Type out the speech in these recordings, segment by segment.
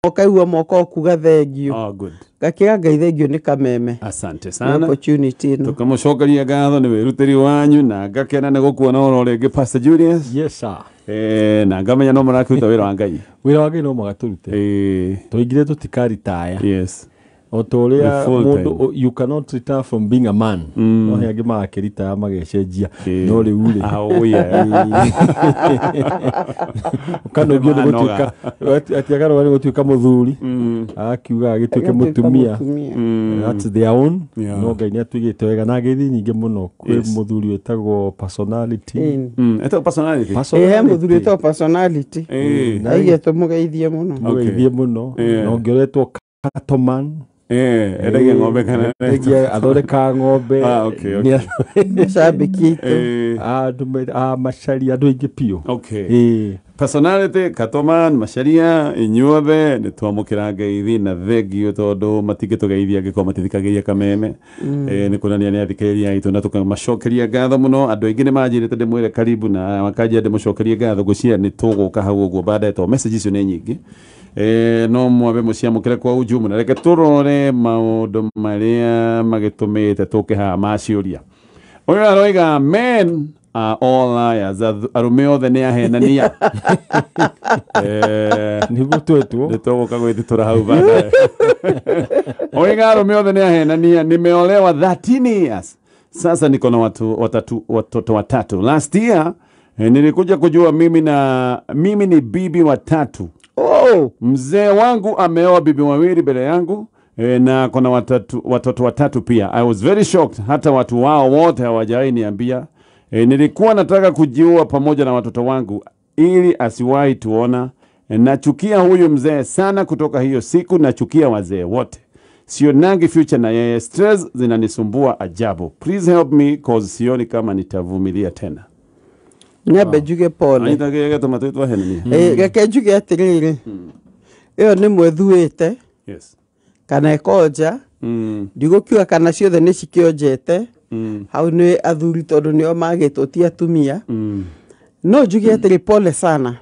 Ũkaigua moka okuga thengiũ. Oh, good. Ngakĩra Ngai thengiũ nĩ Kameme. Asante Nĩ sana. opportunity ĩno. Tukamũcokeria ngatho nĩ wĩrutĩri wanyu na ngakena nĩ gũkuona oro rĩngĩ, Pastor Julius. Yes sir. Na ngamenya no mũrakĩruta wĩra wa Ngai. Wĩra wa Ngai no mũhaka tũrute. Tũingire tũtikaritaya. O ta ũrĩa The full mũndũ time. you cannot retire from being a man. No he angĩ magakĩritaya magecenjia. No rĩu rĩ. Ah, oh, yeah. Ũkanogio nĩ Nĩmanoga. gũtuĩka ati akarũga nĩ gũtuĩka mũthuri. Agakiuga agĩtuĩke Agatuĩka mũtumia. Mũtumia. That's their own. No Ngai nĩ atuigĩte wega na ngeithi nyingĩ mũno kwĩ mũthuri wĩtagwo Personality. Etagwo Personality. Ĩ, he mũthuri wĩtagwo Personality. Aige tũmũgeithie mũno. Mũgeithie mũno. Na ũngĩ ũretwo Katoman. Endagia ng'ombe kana? Endagia, athondekaga ng'ombe. Ah, okay. Macambĩki aitũ. Andũ a Macari, andũ aingĩ biũ. Personality, Katoman, Macaria, inyuothe nĩ twamũkĩra ngeithi na thengio tondũ matingĩtũgeithia angĩkorwo matithikagĩria Kameme. Nĩ kuonania nĩ athikĩrĩria aitũ na tũkamacokeria ngatho mũno. Andũ aingĩ nĩ manjĩrĩte ndĩmwĩre karibu na makanjĩra ndĩmũcokerie ngatho, ngwĩciria nĩ tũgũka hau ũguo baadaye tondũ message icio nĩ nyingĩ. No mwambe mũciamũkĩre kwa ujumu na reke tũrore maũndũ marĩa magĩtũmĩte tũke haha ma ciũria. Ũyũ aroiga, "Men are all liars." Arũme othe nĩ ahenania. Nĩguo twetwo. Nĩ tũgũka gwĩtitũra hau baadaye. Oiga arũme othe nĩ ahenania. "Nimeolewa 13 years sasa, niko na watu watatu, watoto watatu. Last year nilikuja kujua mimi ni bibi watatu. Oh! Mzee wangu ameoa bibi wawili mbele yangu na kuna watoto watatu pia. I was very shocked, hata watu wao wote hawajawahi niambia. Nilikuwa nataka kujiua pamoja na watoto wangu ili asiwahi tuona. Nachukia huyu mzee sana. Kutoka hiyo siku nachukia wazee wote. Sionangi future na yeye, stress zinanisumbua ajabu. Please help me, 'cause sioni kama nitavumilia tena." Nyambe njuge pole. Anyitagia gatũma twĩtwahenania. Reke njuge atĩrĩrĩ, ĩyo nĩ mwethuĩte kana ĩkonja. Ndigũkiuga kana ciothe nĩ cikĩonjete. Hau nĩ athuri tondũ nĩo magĩtwo, ti atumia. No njuge atĩrĩ, pole sana.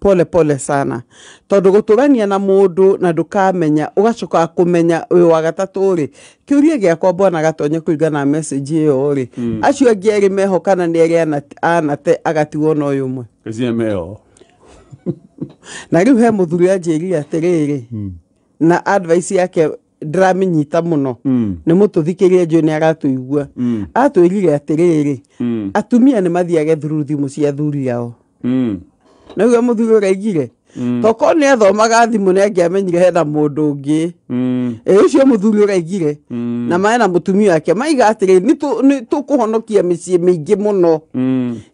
Pole pole sana, tondũ gũtũrania na mũndũ na ndũkamenya, ũgacoka kũmenya wĩ wa gatatũ rĩ. Kĩũria gĩakwa, bwana Gatonye, kũringana na message ĩyo rĩ, acio angĩ erĩ meho kana nĩ erĩ anate agatigwo na ũyũ ũmwe? Ngwĩciria Na rĩu he mũthuri anjĩrire atĩrĩrĩ, na advice yake ndĩramĩnyita mũno. Nĩ mũtũthikĩrie, njũĩ nĩ aratũigua. Atwĩrire atĩrĩrĩ, atumia nĩ mathiage through thimũ cia athuri ao. Naguo mũthuri ũraigire tokorwo nĩ athomaga thimũ nĩ angĩamenyire hena mũndũ ũngĩ. Ĩ ũcio mũthuri ũraigire na mena mũtumia wake maiga atĩrĩ, nĩ tũkũhonokia mĩciĩ mĩingĩ mũno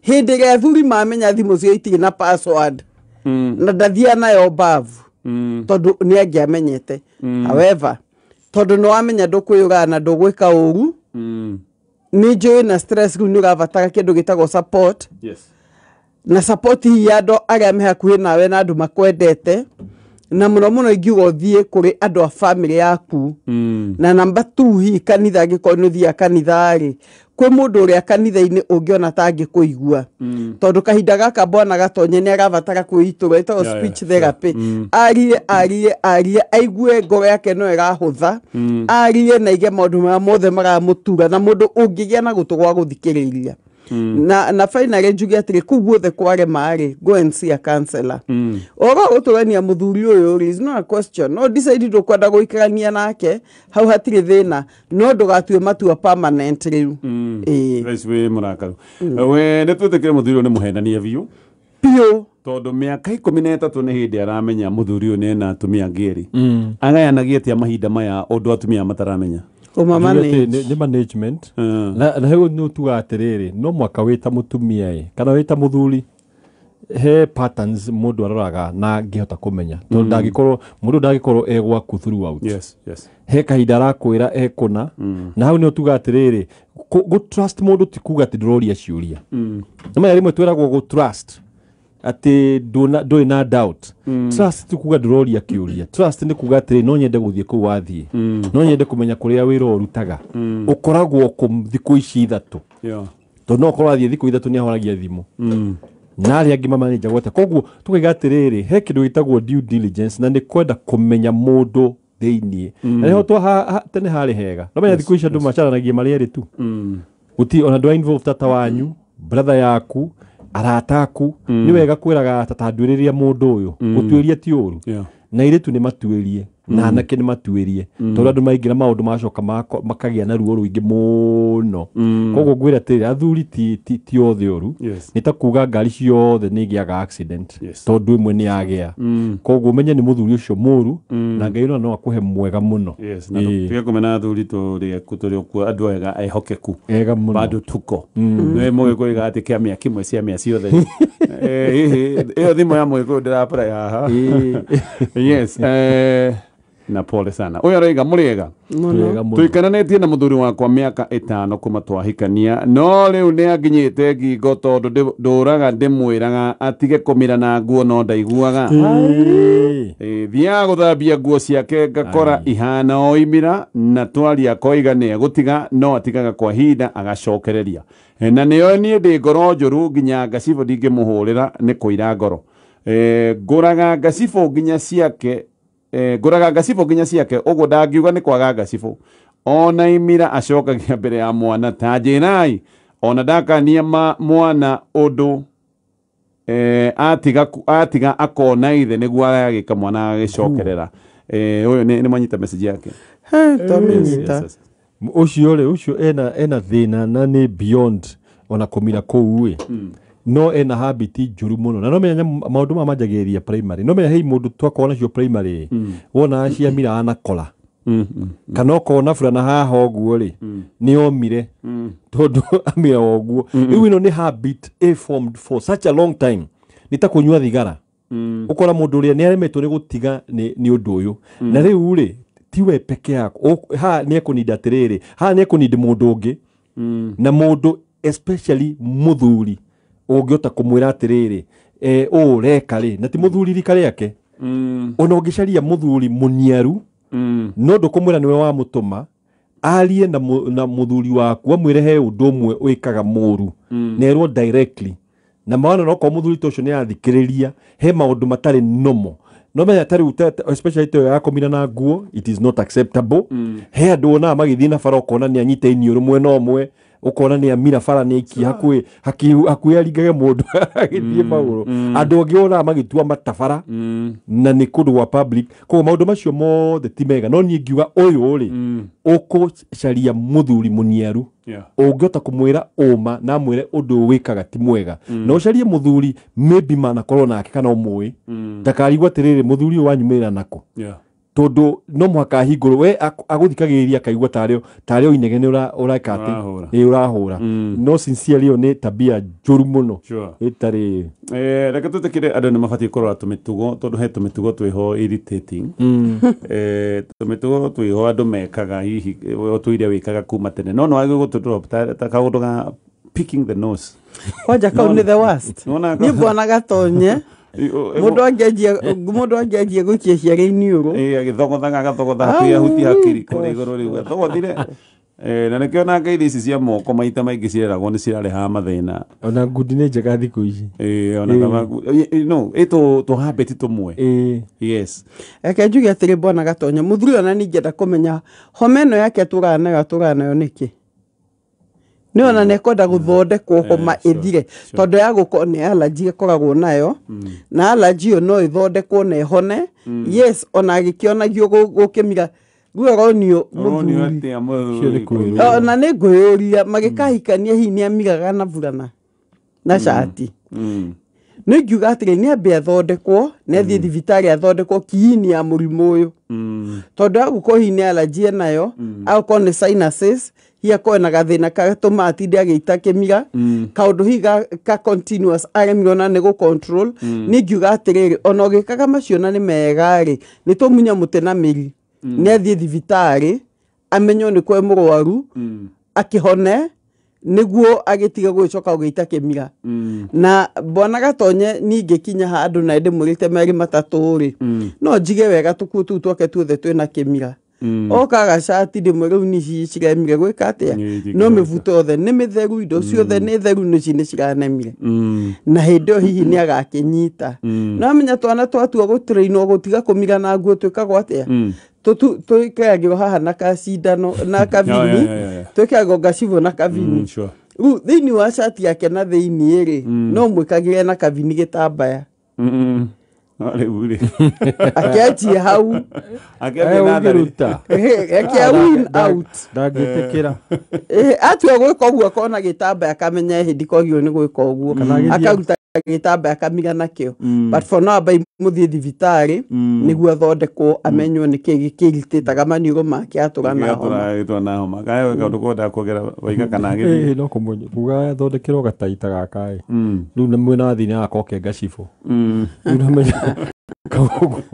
hĩndĩ ĩrĩa athuri mamenya thimũ cio itirĩ na password na ndathiaga nayo mbavu, tondũ nĩ angĩamenyete. However, tondũ nĩ wamenya ndũkwĩyũraga na ndũgwĩka ũru, nĩ njũĩ na stress rĩu nĩ ũrabatara kĩndũ gĩtagwo support. Na support hihi ya andũ arĩa me hakuhĩ nawe na andũ makwendete, na mũno mũno ingiuga ũthiĩ kũrĩ andũ a family yaku. Na namba 2, hihi kanitha, angĩkorwo nĩ ũthiaga kanitha rĩ, kwĩ mũndũ ũrĩa kanitha-inĩ ũngĩona ta angĩkũigua, tondũ kahinda gaka bwana Gatonye nĩ arabatara kwĩitũrwo ĩtagwo speech therapy. Arie, arie, arie, aigue ngoro yake no ĩrahũtha. Arie na aige maũndũ marĩa mothe maramũtura na mũndũ ũngĩgĩa na gũtũ gwa gũthikĩrĩria. Na finally njuge atĩrĩ, kũu guothe kwarema rĩ, go and see a counselor. Ũhoro wa gũtũrania mũthuri ũyũ rĩ, is not a question. No decide ndũkwenda gũikarania nake, hau hatirĩ thĩna, no ndũgatue matua permanent rĩu. Ĩĩ. Thaa ici wĩ mũrakaru we, nĩ twĩtĩkĩre mũthuri ũyũ nĩ mũhenania biũ? Biũ. Tondũ mĩaka 13 nĩ hĩndĩ aramenya mũthuri ũyũ nĩ ena atumia angĩ erĩ. Agayanagia atĩa mahinda maya ũndũ atumia mataramenya? Kũma Njuge atĩ manage. Nĩ management. Na hau nĩ tuga atĩrĩrĩ, no mwaka wĩ ta mũtumia ĩ kana wĩ ta mũthuri, he patterns mũndũ aroraga na angĩhota kũmenya, tondũ ndangĩkorwo mũndũ ndangĩkorwo e gwaku throughout. He kahinda arakwĩra ekũna na hau nĩ tuga atĩrĩrĩ, gũ trust mũndũ ti kuga atĩ ndũroria ciũria. Nĩ maya rĩmwe twĩragwo gũ trust atĩ ndũrĩ na doubt. Trust ti kuga ndũroria kĩũria. Trust nĩ kuga atĩrĩ, no nyende gũthiĩ kũu wathiĩ, no nyende kũmenya kũrĩa wĩra ũrutaga, ũkoragwo kũ thikũ ici 3. Tondũ no ũkorwo athiĩ thikũ 3 nĩ ahoragia thimũ. Na arĩa angĩ mamanĩnjagwo atĩa? Koguo tũkaiga atĩrĩrĩ, he kĩndũ gĩtagwo due diligence, na nĩ kwenda kũmenya mũndũ thĩiniĩ. Na nĩho tene harĩ hega. No menya thikũ ici andũ macaranagia marĩ erĩ tu. Gũtirĩ ona ndũ involve tata wanyu, brother yaku, arata aku. Nĩ wega kwĩraga tata nduĩrĩria mũndũ ũyũ. Gũtuĩria ti ũru. Na airĩtu nĩ matuĩrie, na anake nĩ matuĩrie, tondũ andũ maingĩra maũndũ macoka makagĩa na ruo rũingĩ mũno. Koguo ngwĩra atĩrĩrĩ, athuri ti othe ũru. Nĩ ta kuga ngari ciothe nĩ igĩaga accident, tondũ ĩmwe nĩ yagĩa. Koguo ũmenye nĩ mũthuri ũcio mũru, na Ngai ona no akũhe mwega mũno. Yes, na tutige kũmena athuri, tũrĩ tũrĩ okuo andũ ega ehokeku. Ega mũno. Bado tuko nĩ mũgĩkũyũ iga atĩ kĩa mĩa kĩmwe cia mĩa ciothe. Ĩyo thimo ya mũgĩkũyũ ndĩrapara haha. Yes, na pole sana. Ũyũ aroiga mũrĩega? Wega mũno. Tũikaranĩtie na mũthuri wakwa mĩaka 5 kuma twahikania, no rĩu nĩ anginyĩte ngingo tondũ ndũraga ndĩmwĩraga atige kũmira na nguo no ndaiguaga. Thiaga gũthambia nguo ciake ngakora ihana o imira, na twaria akoiga nĩ egũtiga, no atigaga kwa ihinda agacokereria. Na nĩo niĩ ndĩ ngoro njũru nginya ngacibũ ndingĩmũhũrĩra nĩ kũira ngoro. Ngũraga ngacibũ nginya ciake, ngũraga ngacibũ nginya ciake, ũguo ndangiuga nĩ kwaga ngacibũ. Ona imira acokagia mbere ya mwana ta njĩrai, ona ndakania mwana ũndũ atiga akona ithe nĩguo aragĩka mwana agĩcokerera. Ũyũ nĩ mwanyita message yake? Twamĩnyita. Yes. Ũcio rĩ, ũcio ena thĩna na nĩ beyond ona kũmira kũu ĩ. No ena habit njũru mũno. Na no menya maũndũ maya manjagĩrĩria primary. No menya hei mũndũ twakorwo nacio primary, wona ciamira na kola. Kana ũkona burana haha ũguo rĩ, nĩ omire. Tondũ amira ũguo. Rĩu ĩno nĩ habit ĩ formed for such a long time. Nĩ ta kũnyua thigara. Ũkora mũndũ ũrĩa nĩ aremetwo nĩ gũtiga nĩ ũndũ ũyũ. Na rĩu rĩ, ti we peke yako. Haha nĩ ekũninda atĩrĩrĩ, haha nĩ ekũninda mũndũ ũngĩ. Na mũndũ especially mũthuri ũngĩhota kũmwĩra atĩrĩrĩ, ũũ ũreka rĩ, na ti mũthuri rika rĩake. Ona ũngĩcaria mũthuri mũniaru, no ndũkũmwĩra nĩwe wamũtũma, arie na mũthuri waku, amwĩre he ũndũ ũmwe wĩkaga mũru, na erwo directly. Na maona no korwo mũthuri ta ũcio nĩ athikĩrĩria, he maũndũ matarĩ normal. No menya ta rĩu especially ta ĩyo ya kũmira na nguo, it is not acceptable. He andũ wonaga magĩthiĩ na bara ũkona nĩ anyita iniũrũ mwena ũmwe, ũkona nĩ amira bara nĩ aikia hakuhĩ aringage mũndũ agĩthiĩ magũrũ. Andũ angĩ wonaga magĩtua matabara, na nĩ kũndũ gwa public. Koguo maũndũ macio mothe ti mega. No niĩ ngiuga ũyũ rĩ, ũkũcaria mũthuri mũniaru. Ũngĩhota kũmwĩra ũma na amwĩre ũndũ wĩkaga ti mwega. Na ũcarie mũthuri maybe manakorwo nake kana ũmũĩ. Ndakarigwo atĩrĩrĩ, mũthuri ũyũ wanyumĩrĩra nako. Tondũ no mũhaka ahingũrwo, we agũthikagĩrĩria akaigua tarĩ o inegene ũreka atĩ. Ũrahũra. Ĩ, ũrahũra. No sincerely ĩyo nĩ tabia njũru mũno. Ĩtarĩ. Reke tũtĩkĩre andũ nĩ mabatiĩ kũrora tũmĩtugo, tondũ he tũmĩtugo twĩho irritating. Tũmĩtugo twĩho andũ mekaga hihi ũtũire wĩkaga kuma tene, no nĩ wagĩrĩirwo gũtũ ta kaũndũ ga picking the nose. Kwanja kau nĩ the worst. Nĩwona Niĩ ngwona gatonye. Mũndũ angĩanjia gũikia ciara iniũrũ. Agĩthogothaga agathogotha hakuhĩ ahutie hakiri kũrĩa igũrũ rĩu athogothire. Na nĩkĩo na ngeithi ici cia moko maita maingĩ cireragwo nĩ cirarehaga mathĩna. Ona ngundi nĩ njega thikũ ici. Ona kama no, ĩ tũ habit tũmwe. Yes. Reke njuge atĩrĩ bwana Gatonye, mũthuri ona ningĩenda kũmenya homa ĩno yake atũraga nayo atũraga nayo nĩkĩ? Nĩ ona nĩ ekwenda gũthondekwo homa ĩthire, tondũ ya gũkorwo nĩ allergy ĩkoragwo nayo, na allergy ĩyo no ĩthondekwo na ĩhone. Yes, ona agĩkĩonagio gũkĩmira rĩu aronio Ũronio mũthuri. atĩa Ũcio nĩ mũthuri? kwĩrwo. Ona nĩ ngwĩyũria magĩkahikania hihi nĩ amiraga na burana na cati. Nĩ ngiuga atĩrĩ, nĩ ambe athondekwo, nĩ athiĩ thibitarĩ athondekwo kiini ya mũrimũ ũyũ. Tondũ agũkorwo hihi nĩ allergy enayo, agũkorwo nĩ sinuses, hihi akorwo na gathĩna gatũma atinde agĩita kĩmira, kaũndũ hihi ka continuous aremirwo na nĩ gũ control. Nĩ ngiuga atĩrĩrĩ, ona ũgĩkaga macio na nĩ mega rĩ, nĩ tũmunye mũtĩ na mĩri. Nĩ athiĩ thibitarĩ, amenywo nĩ kwe mũrwaru, akĩhone, nĩguo agĩtige gũgĩcoka gũgĩita kĩmira. Na bwana Gatonye ningĩkinya handũ na ndĩmwĩrĩte merĩ matatũ rĩ, no njige wega tũkuo tũu twake tuothe twĩna kĩmira. Oka gacati ndĩmwe rĩu nĩ ciremire gwĩka atĩa, no mĩbuto yothe nĩ mĩtheru, indo ciothe nĩ theru, nĩ ci nĩ ciranemire. Na hĩndĩ ĩyo hihi nĩ agakĩnyita. No amenya twana twatua gũtũrĩinwo gũtiga kũmira na nguo twĩkagwo atĩa, twĩkĩragĩrwo haha na kacindano na kavini, twĩkĩragwo ngacibũ na kavini. Rĩu thĩinĩ wa cati yake na thĩinĩ rĩ, no mwĩkagĩre na kavini gĩtambaya. Rĩu rĩ akĩanjie hau. Akĩambia natharĩ. Akia win out. Ndangĩtĩkĩra. Atua gwĩka ũguo akona gĩtambaya akamenya hĩndĩ kwagĩrĩirwo nĩ gwĩka ũguo, akaruta gĩtambaya akamiga nakĩo. But for now ambai mũthiĩ thibitarĩ nĩguo athondekwo, amenywo nĩkĩ gĩkĩritĩtaga maniũrũ make atũra na homa. Gĩatũra na homa kae kaũndũ konda kuongera waiga kana agĩthiĩ. No kuga thondekerwo gataita gaka ĩ, rĩu na mwena wa thĩinĩ agakorwo ke ngacibũ, rĩu namenya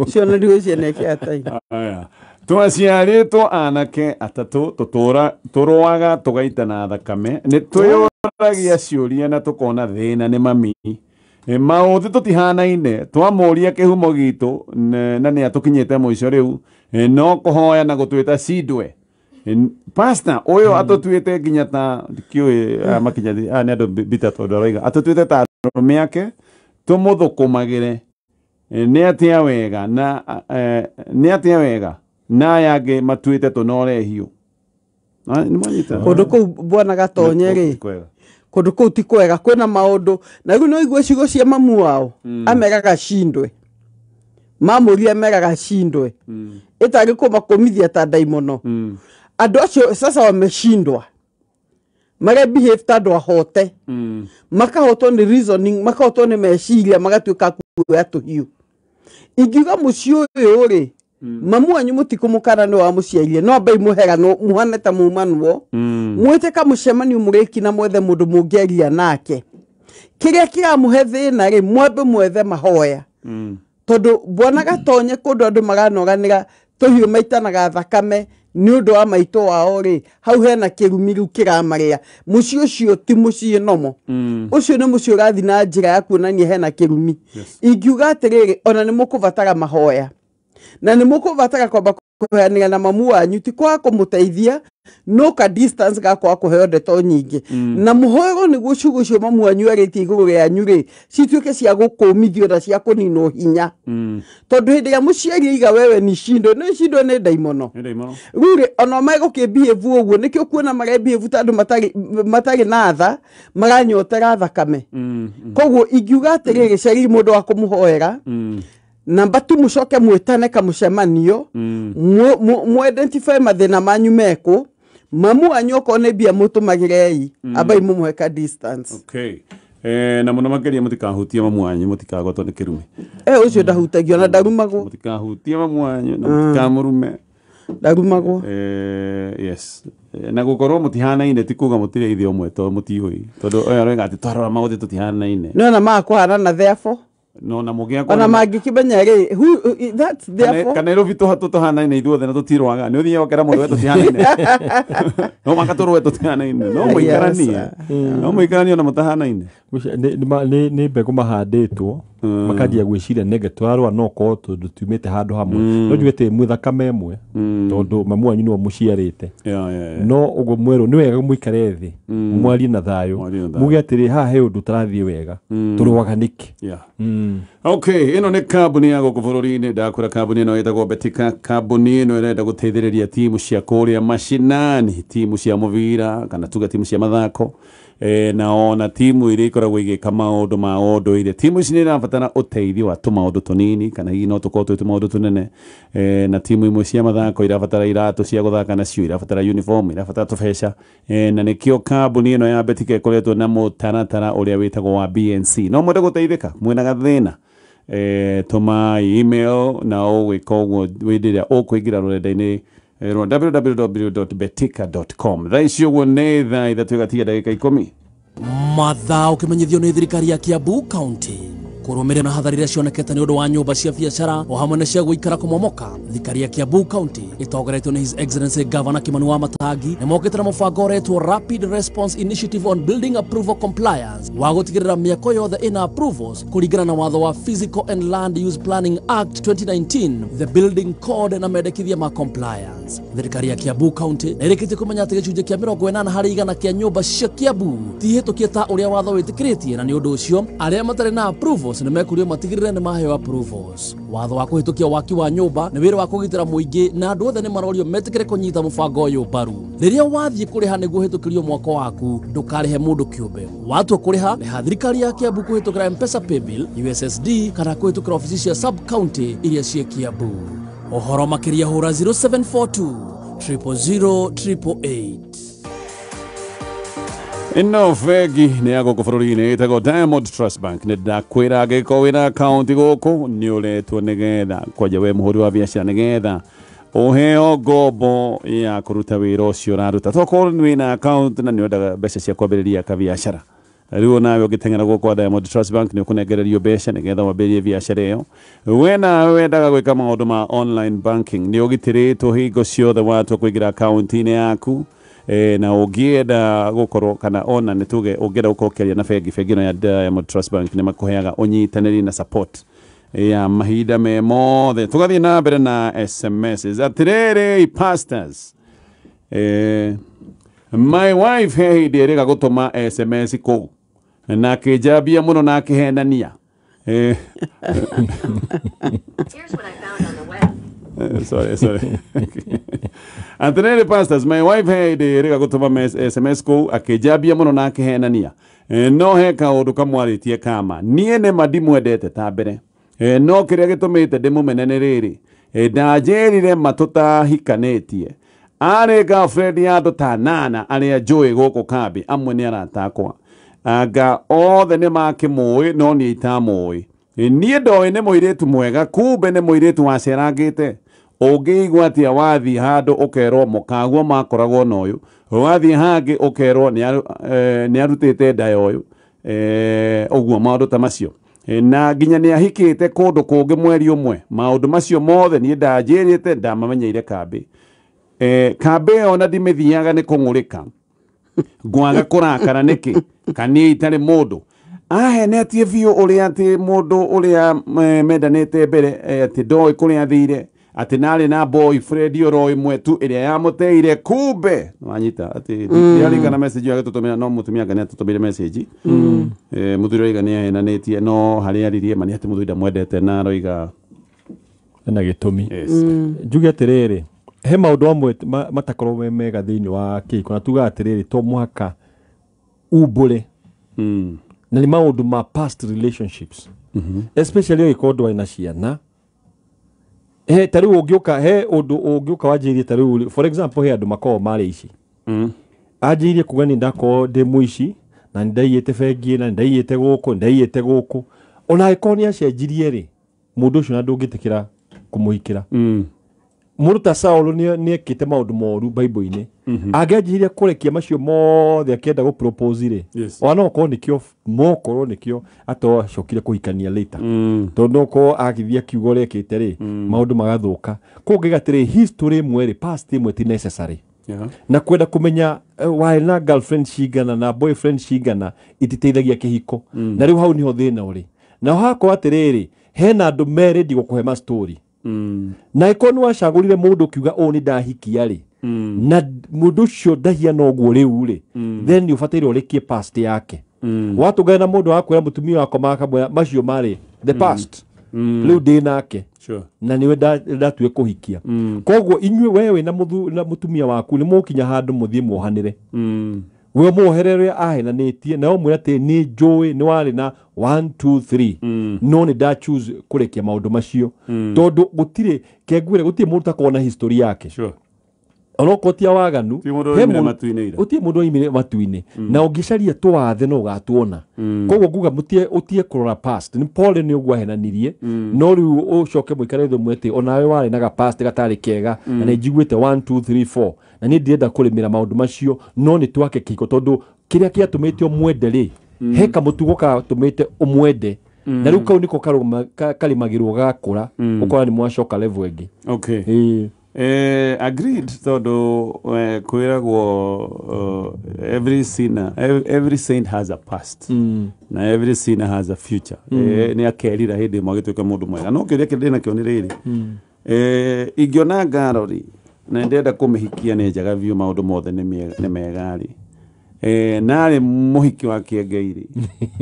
ciona ndigũ ciana tai. Aya, twaciarĩtwo anake atatũ, tũtũra tũrũaga tũgaitana thakame, nĩ twĩyũragia ciũria na tũkona thĩna nĩ mami. Maũthĩ tũtihanaine, twamũria kĩhumo gitũ na nĩ atũkinyĩte mũico rĩu, no kũhoya na gũtwĩta cindwe. Pastor ũyũ atũtuĩte nginya ta ndikĩũĩ aya makinya aya nĩ andũ bita tondũ aroiga atũtuĩte ta arũme ake tũmũthũkũmagĩre. Nĩ atĩa wega na nĩ atĩa wega na aya angĩ matuĩte tũnore hiũ. Nĩ mwanyita kũndũ kũu bwana Gatonye rĩ, kũndũ kũu ti kwega, kwĩna maũndũ na rĩu no igue ciugo cia mamu wao ameraga cindwe, mamũria ameraga cindwe, ĩtarĩ kũmakũmithia ta ndaimono. Andũ acio sasa wameshindwa, mare behave ta andũ ahote, makahotwo nĩ reasoning, makahotwo nĩ meciria, magatuĩka kuoya tũhiũ. Ingiuga mũciĩ ũyũ rĩ, mamu wanyu mũtikũmũkana nĩ wamũciarire, no ambai mũheranwo mũhane ta mumanwo, mwĩte kamũcemanio mũrĩki na mwethe mũndũ mũngĩaria nake. Kĩrĩa kĩramũhe thĩna rĩ, mwambe mwethe mahoya, tondũ bwana Gatonye kũndũ andũ maranoganĩra tũhiũ maitanaga thakame nĩ ũndũ wa maitũ wao rĩ, hau hena kĩrumi rĩu kĩramarĩa. Mũciĩ ũcio ti mũciĩ nomo, ũcio nĩ mũciĩ ũrathiĩ na njĩra ya kuonania hena kĩrumi. Ingiuga atĩrĩrĩ, ona nĩ mũkũbatara mahoya na nĩ mũkũbatara kwamba kũheanĩra na mamu wanyu, ti kwaga kũmũteithia no ka distance ga kwaga kũheo ndeto nyingĩ, na mũhoerwo nĩguo ciugo icio mamu wanyu arĩtie igũrũ rĩanyu rĩ, cituĩke cia gũkũmithio na cia kũninwo hinya. Tondũ hĩndĩ ĩrĩa mũciari aiga wewe ni cindwe, nĩ cindwe nĩ ndaimono. Rĩu rĩ, ona megũkĩbehave ũguo, nĩkĩo kuona marebehave ta andũ matarĩ na tha, maranyotera thakame. Koguo ingiuga atĩrĩrĩ, cariai mũndũ wa kũmũhoera. Namba tu mũcoke mwĩtane kamũcemanio, mu identify mathĩna manyu mekũ, mamu wanyu okorwo nĩ mbia mũtũmagĩrei, ambai mũmũhe ka distance. Okay. Na mũno makĩria mũtikahutie mamu wanyu, mũtikagwatwo nĩ kĩrumi. Ũcio ndahutagio na ndarumagwo. Mũtikahutie mamu wanyu na mũtikamũrume. Ndarumagwo. Yes. Na gũkorwo mũtihanaine ti kuga mũtirĩ ithe ũmwe to mũtiũĩ, tondũ ũyũ aroiga atĩ twarora maũthĩ tũtihanaine. No na makũhanana therefore. No na mũgĩakwa ona mangĩkĩmenya rĩ, that's therefore. Kana Nairobi tũhanaine ithuothe na tũtirwaga, nĩ ũthiaga ũkera mũndũ we tũtihanaine. No maka tũrũe tũtihanaine, no mũikaranie. No mũikaranie ona mũtahanaine. Nĩ mbegũ mahandĩtwo makanjia gwĩciria nenge tũrarũa no korwo tondũ tumĩte handũ hamwe, no njuge atĩ mwĩ thakame ĩmwe tondũ mamu wanyu nĩwe mũciarĩte. No ũguo mwerwo nĩ wega mũikare thĩ mwarie na thayũ, muge atĩrĩ haha he ũndũ ũtarathiĩ wega, tũrũaga nĩkĩ. Okay, ĩno nĩ kambuni ya gũkũ bũrũri-inĩ, ndakwĩra kambuni ĩno ĩtagwo Betika. Kambuni ĩno ĩrenda gũteithĩrĩria timu cia kũrĩa mashinani, timu cia mũbira kana tuge timu cia mathako, na ona timu iria ikoragwo igĩka maũndũ ma ũndũire. Timu ici nĩ irabatara ũteithio wa tũmaũndũ tũnini kana hihi no tũkorwo twĩ tũmaũndũ tũnene. Na timu imwe cia mathako irabatara iratũ cia gũthaka nacio, irabatara uniform, irabatara tũbeca. Na nĩkĩo kambuni ĩno ya Betika ĩkoretwo na mũtaratara ũrĩa wĩtagwo wa BNC. No mwende gũteithĩka, mwĩna gathĩna, tũma email na ũgwĩka ũguo hĩndĩ ĩrĩa ũkũingĩra rũrenda-inĩ rwa www.betika.com. Thaa ici ũguo nĩ thaa 3:10. Mathaa ũkĩmenyithio nĩ thirikari ya Kiambu County. Kũrũmĩrĩra na hathara iria cionekete nĩ ũndũ wa nyũmba cia biacara o hamwe na cia gũikara kũmomoka, thirikari ya Kiambu County ĩtongoretio nĩ His Excellency Governor Kimani wa Matangi nĩ mokĩte na mũbango ũretwo Rapid Response Initiative on Building Approval Compliance wa gũtigĩrĩra mĩako yothe ĩna approvals kũringana na watho wa Physical and Land Use Planning Act 2019, the Building Code na mendekithia ma compliance. Thirikari ya Kiambu County nĩ ĩrĩkĩtie kũmenya atĩ gĩcunjĩ kĩa 80% kĩa nyũmba cia Kiambu ti hĩtũkie ta ũrĩa watho wĩtĩkĩrĩtie, na nĩ ũndũ ũcio arĩa matarĩ na approvals nĩ mekũrio matigĩrĩre nĩ maheo approvals. Watho wa kũhĩtũkia waki wa nyũmba nĩ wĩra wa kũgitĩra mũingĩ na andũ othe nĩ marorio metĩkĩre kũnyita mũbango ũyũ mbaru. Rĩrĩa wathiĩ kũrĩha nĩguo ũhĩtũkĩrio mwako waku, ndũkarĩhe mũndũ kĩũmbe. Watua kũrĩha, rĩha thirikari ya Kiambu kũhĩtũkĩra M-Pesa Paybill, USSD kana kũhĩtũkĩra obici cia sub county iria ciĩ Kiambu. Ũhoro makĩria hũra 0742 000 888. Ĩno bengi nĩ ya gũkũ bũrũri-inĩ ĩtagwo Diamond Trust Bank. Nĩ ndakwĩra angĩkorwo wĩna akaunti gũkũ nĩ ũretwo nĩgetha kwanja we mũhũri wa biacara nĩgetha ũheo ngombo ya kũruta wĩra ũcio ũraruta. Tokorwo wĩna akaunti na nĩ ũrendaga mbeca cia kwambĩrĩria kabiacara, rĩu nawe ũngĩteng'era gũkũ kwa Diamond Trust Bank nĩ ũkũnengererio mbeca nĩgetha wambĩrĩrie biacara ĩyo. We nawe wendaga gwĩka maũndũ ma online banking nĩ ũgitĩrĩtwo hingo ciothe watua kũingĩra akaunti-inĩ yaku. Na ũngĩenda gũkorwo kana ona nĩ tuge ũngĩenda gũkorwo ũkĩaria na bengi, bengi ĩno ya Diamond Trust Bank nĩ makũheaga ũnyitanĩri na support ya mahinda me mothe. Tũgathiĩ na mbere na SMS. Atĩrĩrĩ pastors, my wife he hĩndĩ ĩrĩga gũtũma SMS kũu na akĩnjambia mũno na akĩhenania. Here's what I found on the web. Sorry. Atĩrĩrĩ pastors, my wife he hĩndĩ ĩrĩga gũtũma SMS kũu akĩnjambia mũno na akĩhenania. No he kaũndũ kamwarĩtie kama niĩ nĩma ndimwendete ta mbere. No kĩrĩa gĩtũmĩte ndĩmũmene nĩ rĩrĩ, ndanjĩrire matũtahikanĩtie arĩ girlfriend ya andũ ta nana arĩa njũĩ gũkũ kambĩ, amwe nĩ arata akwa, anga othe nĩ makĩmũĩ no niĩ itamũĩ. Niĩ ndoĩ nĩ mũirĩtu mwega, kumbe nĩ mũirĩtu wacerangĩte. Ũngĩigua atĩa wathiĩ handũ ũkerwo mũkaguo makoragwo na ũyũ, wathiĩ hangĩ ũkerwo nĩ arutĩte nda ya ũyũ, ũguo maũndũ ta macio. Na nginya nĩ ahikĩte kũndũ kũngĩ mweri ũmwe. Maũndũ macio mothe niĩ ndanjĩrĩte ndamamenyeire kambĩ. Kambĩ ĩyo ona ndimĩthiaga nĩ kũng'ũrĩka, ngwaga kũrakara nĩkĩ kana niĩ itarĩ mũndũ. Ahenetie biũ ũrĩa atĩ mũndũ ũrĩa mendanĩte mbere atĩ ndoĩ kũrĩa athire, atĩ narĩ na boyfriend oro ĩmwe tu ĩrĩa yamũteire, kumbe wanyita atĩ ndiarikana message ĩyo agĩtũtũmĩra, no mũtumia anga nĩatũtũmĩire message. Mũthuri oiga nĩahenanĩtie, no harĩa aririe ma nĩ atĩ mũthuri ndamwendete na aroiga ena gĩtũmi. Yes. Njuge atĩrĩrĩ, he maũndũ amwe matakorwo me mega thĩinĩ wa kĩhiko, na tugaga atĩrĩrĩ to mũhaka umbũre. Na nĩ maũndũ ma past relationships, especially ũngĩkorwo ndwarĩ na ciana. He ta rĩu ũngĩũka, he ũndũ ũngĩũka wanjĩrĩrie ta rĩu for example he andũ makoragwo marĩ ici, anjĩrĩrie kuga nĩ ndakorwo ndĩ mũici na nĩ ndaiyĩte bengi na nĩ ndaiyĩte gũkũ, nĩ ndaiyĩte gũkũ, ona angĩkorwo nĩ acenjirie rĩ, mũndũ ũcio na ndũngĩtĩkĩra kũmũhikĩra. Mũndũ ta Saul nĩ ekĩte maũndũ moru Bible-inĩ, angĩanjĩrĩria kũrekia macio mothe akĩenda gũ propose rĩ, ona no okorwo nĩkĩo mokorwo nĩkĩo atacokire kũhikania later, tondũ no okorwo agĩthiĩ akiuga ũrĩa ekĩte rĩ, maũndũ magathũka. Koguo ngaiga atĩrĩ, history ĩmwe rĩ, past ĩmwe ti necessary. Na kwenda kũmenya warĩ na girlfriend cigana na boyfriend cigana ititeithagia kĩhiko. Na rĩu hau niho thĩna ũrĩ. Na hakorwo atĩrĩrĩ, hena andũ me ready gũkũhe ma story. Na ĩkorwo nĩ wacagũrire mũndũ ũkiuga ũũ nĩ ndahikia rĩ, na mũndũ ũcio ndahiana ũguo rĩu rĩ, then nĩ ũbataire ũrĩkie past yake. Watũngana na mũndũ wakwĩra mũtumia wakwa makamwĩra macio marĩ the past, rĩu ndĩ nake na nĩwe ndatue kũhikia. Koguo inyuĩ we wĩna na mũtumia waku nĩ mũkinya handũ mũthiĩ muohanĩre, we muohere ũrĩa ahenanĩtie, na ũmwĩre atĩ nĩ njũĩ nĩ warĩ na 1 2 3, no nĩ nda choose kũrekia maũndũ macio, tondũ gũtirĩ kengwĩre gũtirĩ mũndũ takorwo na history yake. Onokorwo ti waganu, Ti mũndũ woimire matu-inĩ ira. Gũtirĩ mũndũ woimire matu-inĩ, na ũngĩcaria tũwathe no ũgatuona. Koguo nguga mũtie kũrora past. Nĩ pole nĩ ũguo ahenanirie, no rĩu ũcoke mũikare thĩ ũmwe atĩ onawe warĩ na ga past gatarĩ kega, na nĩ njiguĩte 1 2 3 4, na niĩ ndirenda kũrĩmĩra maũndũ macio, no nĩ twake kĩhiko, tondũ kĩrĩa kĩatũmĩte ũmwende rĩ, he kamũtugo gatũmĩte ũmwende. Na rĩu kau nĩko karĩmagĩrwo gakũra, ũkora nĩ mwacoka level ĩngĩ. Okay. Ĩĩ. Agreed, tondũ kwĩragwo every sinner, every saint has a past na every sinner has a future. Nĩ akerira hĩndĩ ĩmwe agĩtuĩka mũndũ mwega. No kĩũria kĩrĩa ndĩ nakĩo nĩ rĩrĩ, ingĩona ngaro rĩ na ndĩrenda kũmĩhikia, nĩ njega biũ, maũndũ mothe nĩ mega rĩ, narĩ mũhiki wa kĩengei rĩ,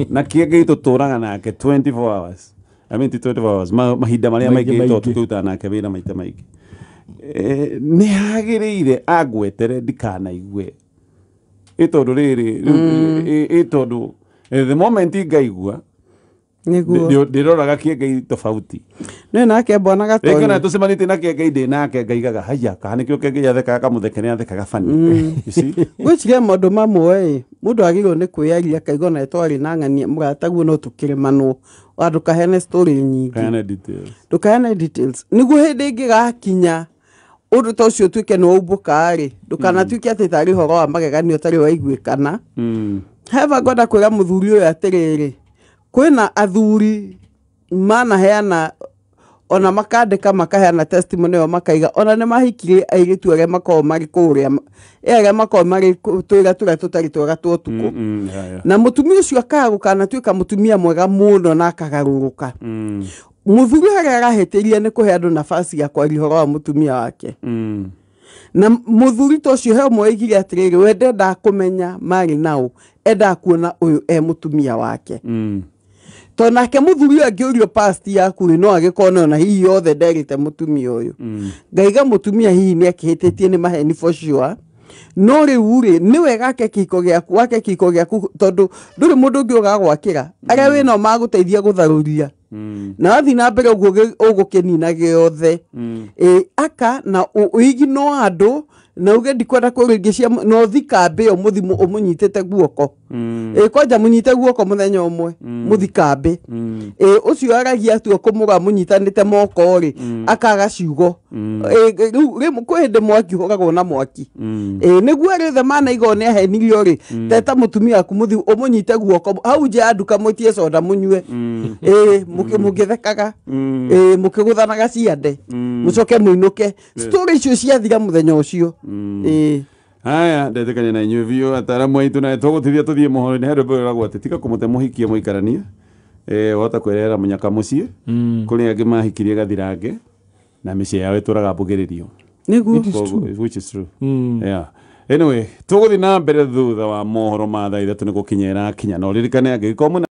na kĩengei tũtũraga nake 24 hours, I mean, ti 24 hours, mahinda marĩa Maingĩ, maingĩ, tondũ maingĩ. tũrutaga nake wĩra maita maingĩ. Nĩ hagĩrĩire angwetere ndikanaigue ĩ tondũ rĩrĩ rĩu, ĩ tondũ the moment ngaigua Nĩguo. Ndĩroraga kĩengei tofauti. Nĩ nake mbona Rĩngĩ ona Gatonyo. tũcemanĩtie na kĩengei, ndĩ nake, ngaigaga haya, kana nĩkĩo kĩengei athekaga, kamũtheke nĩ athekaga funny, you see? Ngwĩciria maũndũ mamwe ĩ mũndũ agĩrĩirwo nĩ kwĩyaria akaigua ona twarĩ na ng'ania mũrataguo no tũkĩrĩmanwo, ndũkaheane story nyingĩ. Kaheane details. Ndũkaheane details nĩguo hĩndĩ ĩngĩ gakinya ũndũ ta ũcio ũtuĩke nĩ waumbũka rĩ, ndũkanatuĩke atĩ tarĩ ũhoro wa magegania ũtarĩ waiguĩkana. Heva ngwenda kwĩra mũthuri ũyũ atĩrĩrĩ, kwĩna athuri manaheana ona makandĩka, makaheana testimony ĩyo, makaiga ona nĩ mahikirie airĩtu arĩa makoragwo marĩ kũrĩa, arĩa makoragwo marĩ twĩra tũrĩa tũtarĩ twega twa ũtukũ. Yeah. Na mũtumia ũcio akaga gũkanatuĩka mũtumia mwega mũno na akagarũrũka. Mũthuri harĩa arahĩtĩria nĩ kũhe andũ nafasi ya kwaria ũhoro wa mũtumia wake. Na mũthuri ta ũcio he ũmwe oigire atĩrĩrĩ, we ndendaga kũmenya marĩ nao, endaga kuona ũyũ e mũtumia wake. Tondũ nake mũthuri ũyũ angĩũrio past yaku rĩ, no agĩkorwo ona hihi yothe nderĩte mũtumia ũyũ. Ngaiga mũtumia hihi nĩ akĩhĩtĩtie nĩ maheni for sure, no rĩu rĩ, nĩ wega ake kĩhiko gĩaku, wake kĩhiko gĩaku, tondũ ndũrĩ mũndũ ũngĩ ũgagwakĩra arĩa wĩnao magũteithia gũtharũria na wathiĩ na mbere ũguo ũgũkĩnina gĩothe. Ĩ aka na ũigino andũ na uge ndikwenda kwĩrwo ingĩ cia na ũthi kambĩ ĩyo mũthi ũmũnyitĩte guoko. Ĩ kwanja mũnyite guoko mũthenya ũmwe mũthi kambĩ. Ĩ ũcio aragia atua kũmũra mũnyitanĩte moko rĩ, akaga ciugo. Ĩ rĩu rĩmwe kwĩ hĩndĩ mwaki ũhũragwo na mwaki. Ĩ nĩguo arĩa othe manaiga nĩ ahenirio rĩ, teta mũtumia waku mũthi ũmũnyite guoko hau nja ya nduka, mwĩtie soda mũnyue, ĩ mũgĩthekaga, ĩ mũkĩgũthanaga ciande, mũcoke mũinũke story icio ciathira mũthenya ũcio. Ĩ. Haya, ndetĩkania na inyuĩ biũ, ataramu aitũ, na tũgũtithia tũthiĩ mohoro-inĩ. He rwĩmbo rwĩragwo atĩ tiga kũmũte mũhikie mũikaranie, wahota kwĩrehera mũnyaka mũciĩ. Kũrĩ angĩ mahikirie gathirange na mĩciĩ yao ĩtũraga mbugĩrĩrio. Nĩguo. Which is true. Yeah. Anyway, tũgũthiĩ na mbere thutha wa mohoro ma thaa 3 nĩ gũkinya ĩrakinya, na ũririkane angĩgĩkorwo mwĩna